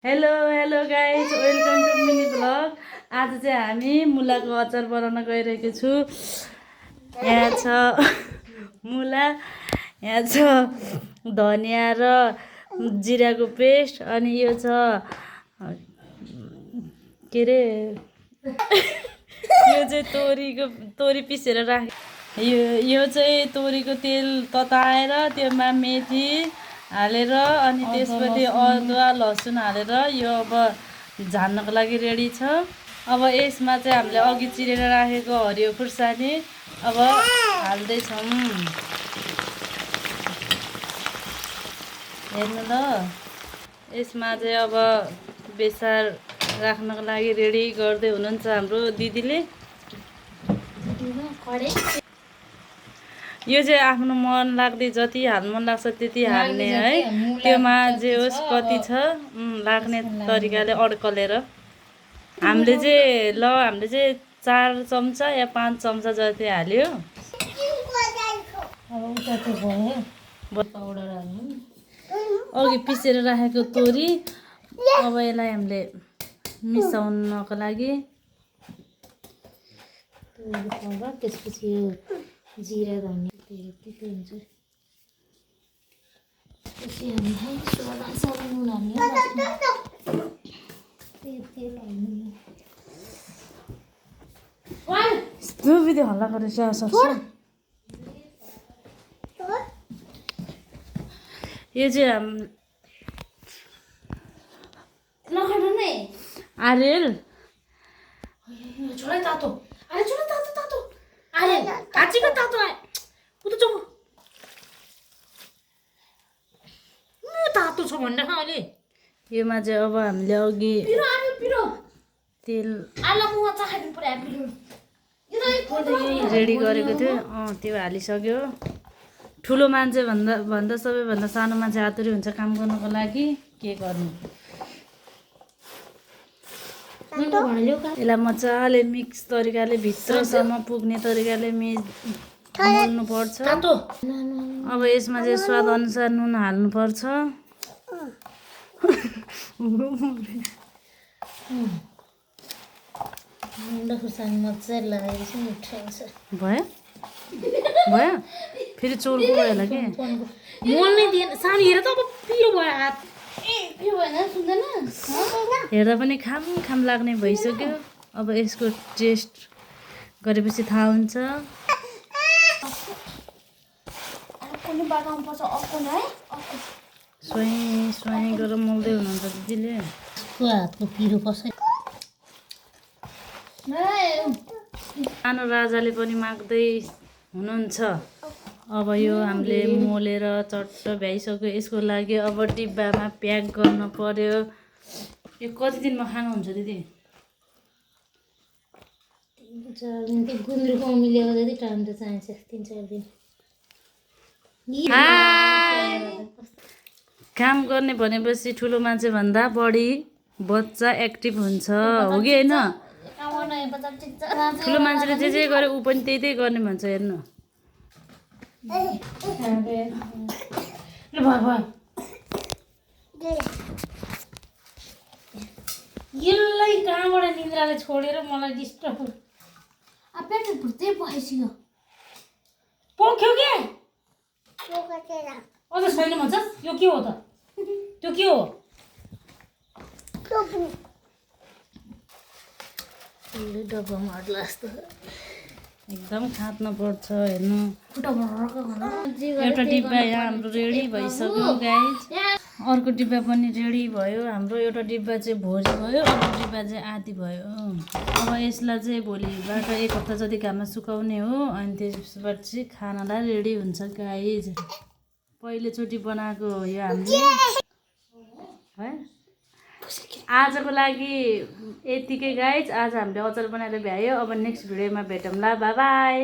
Hello hello guys, welcome to mini blog. आज चाहिँ हामी मुलाको अचार बनाउन गइरहेको छु। यहाँ छ मुला, यहाँ छ धनिया र जिराको पेस्ट, अनि यो छ के अरे यो चाहिँ तोरी पिसेर राखे। यो चाहिँ तोरीको तेल तताएर त्यसमा मेथी हालेर अनि त्यसपछि अदुवा लसुन हालेर यो अब झान्नको लागि रेडी छ। अब यसमा चाहिँ हामीले अघि चिरेर राखेको हरियो खुर्सानी अब हाल्दैछौँ। हेर्नु ल, यसमा चाहिँ अब बेसार राख्नको लागि रेडी गर्दै हुनुहुन्छ हाम्रो दिदीले। यो चाहिँ आफ्नो मन लाग्दै जति हाल्नु मन लाग्छ त्यति हाल्ने है, त्योमा जे होस् कति छ लाग्ने तरिकाले अड्कलेर। हामीले चाहिँ 4 चम्चा या 5 चम्चा जति हाल्यो। अघि पिसेर राखेको तोरी अब यसलाई हामीले मिसाउनको लागि त्यसपछि जिरा धनिया त्यति हुन्छ। त्यसपछि हामी नुन हाल्ने विधि हल्ला गरेर यो चाहिँ आर्यल छोरा तातो अरे छोरा तातो तातो अरे काची का तातो है उता चो तातो छ भन्दा अहिले योमा चाहिँ अब हामीले अघि पिरो आयो पिरो तेल आला मुवा चाखादिनु पर्यो पिरो रेडी गरेको थियो। त्यो हालिसक्यो। ठुलो मान्छे भन्दा सबैभन्दा सानो मान्छे आतुरी हुन्छ काम गर्नको लागि। के गर्नु, यसलाई मजाले मिक्स तरिकाले भित्रसम्म पुग्ने तरिकाले मोल्नु पर्छ। अब यसमा चाहिँ स्वाद अनुसार नुन हाल्नुपर्छ। भयो भयो फेरि चोर्को भयो होला कि मोल्नै दिएन सानो हेर त अब पिरो भयो हात हेर्दा पनि खाम लाग्ने भइसक्यो। अब यसको टेस्ट गरेपछि थाहा हुन्छ। स्वाई गरेर मोल्दै हुनुहुन्छ दिदीले। हातको पिरो कसै सानो राजाले पनि माग्दै हुनुहुन्छ। अब यो हामीले मोलेर चट्ट भ्याइसक्यो। यसको लागि अब डिब्बामा प्याक गर्न पर्यो। यो कति दिनमा खानुहुन्छ दिदी? 3-4 दिन। त्यो गुन्द्रुकको मिलेको जति टाइम त चाहिन्छ 3-4 दिन। काम गर्ने भनेपछि ठुलो मान्छे भन्दा बढी बच्चा एक्टिभ हुन्छ, हो कि होइन? ठुलो मान्छेले जे गरे ऊ पनि त्यही गर्ने भन्छ। हेर्नु यसलाई कहाँबाट निन्द्राले छोडेर मलाई डिस्टर्ब पेट भुत्तै पखाइसक्यो। पोख्यो के अझ छैन भन्छ। यो के हो त? त्यो के हो? डब्बामा अड्ला जस्तो एकदम खाँच्न पर्छ। हेर्नु एउटा डिब्बा यहाँ हाम्रो रेडी भइसक्यो गाइज। अर्को डिब्बा पनि रेडी भयो हाम्रो। एउटा डिब्बा चाहिँ भोलि भयो, अर्को डिब्बा चाहिँ आधी भयो। अब यसलाई चाहिँ भोलिबाट 1 हप्ता जति घाममा सुकाउने हो, अनि त्यसपछि खानालाई रेडी हुन्छ गाइज। पहिलोचोटि बनाएको हो यो हामीले है। आजको लागि यतिकै गाइज। आज हामीले अचार बनाएर भ्यायो। अब नेक्स्ट भिडियोमा भेटौँला। By by.